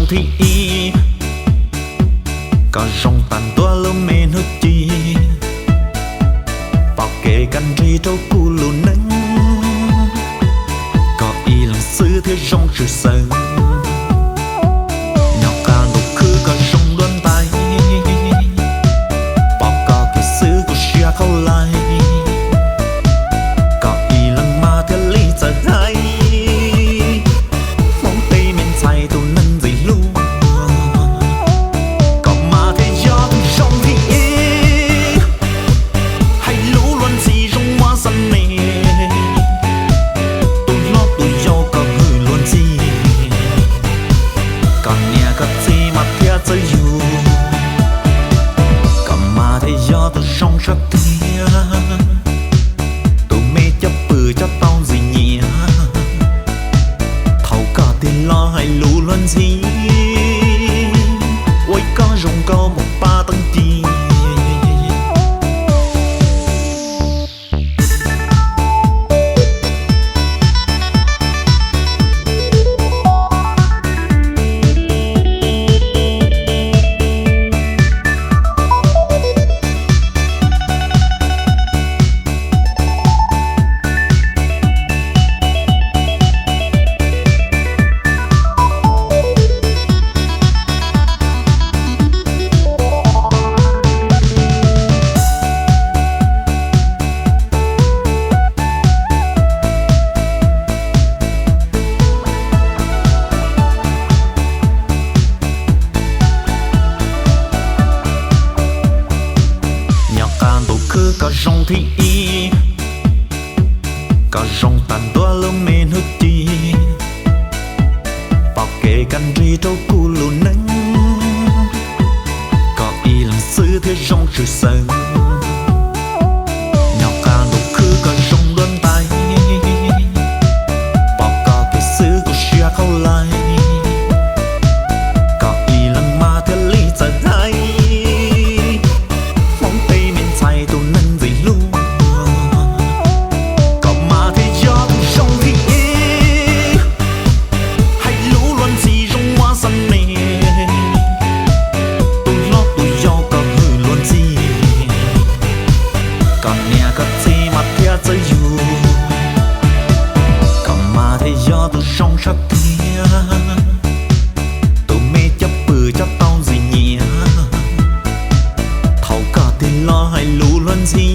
Thib ib, koj zoo tag ntua lub me hnub ci, pom kev koj nrig rau kuv lub neej, koj ib leeg xwb thiaj zoo tshwj xeeb. Nyob qab ntuj khwb koj zoo dua ntais, pom koj kiag xwb kuv siab qhau lais, koj ib leeg mas thiaj li txawj hais. Hmoob tej me ntxhais tus neeg ntxim hlub, koj mas thiaj yog tus zoo thib ib. Hais lus luag ntxhi zoo muaj xab neb, tus hlob tus yau koj hwm luag ntxhi, koj niam koj txiv mas thiaj txawj yug, koj mas thiaj yog tus zoo sab tiag. Tus me coj pw coj tau ntxim nyiam, thaum koj tig los hais lus luag ntxhi, ua ib koj zoo nkauj mus pab teeb ci. Nyob qab ntuj khwb koj zoo thib ib, koj zoo tag ntua lub me hnub ci, pom kev koj nrig rau kuv lub neej, koj ib leeg xwb thiaj zoo tshwj xeeb. Nyob qab ntuj khwb koj zoo dua ntais, pom koj kiag xwb kuv siab qhau lais, koj ib leeg mas thiaj li txawj hais. Hmoob tej me ntxhais tus neeg ntxim hlub, koj mas thiaj yog tus zoo thib ib. Hais lus luag ntxhi zoo muaj xab neb, tus hlob tus yau koj hwm luag ntxhi, koj niam koj txiv mas thiaj txawj yug, koj mas thiaj yog tus zoo sab tiag. Tus me coj pw coj tau ntxim nyiam, thaum koj tig los hais lus luag ntxhi,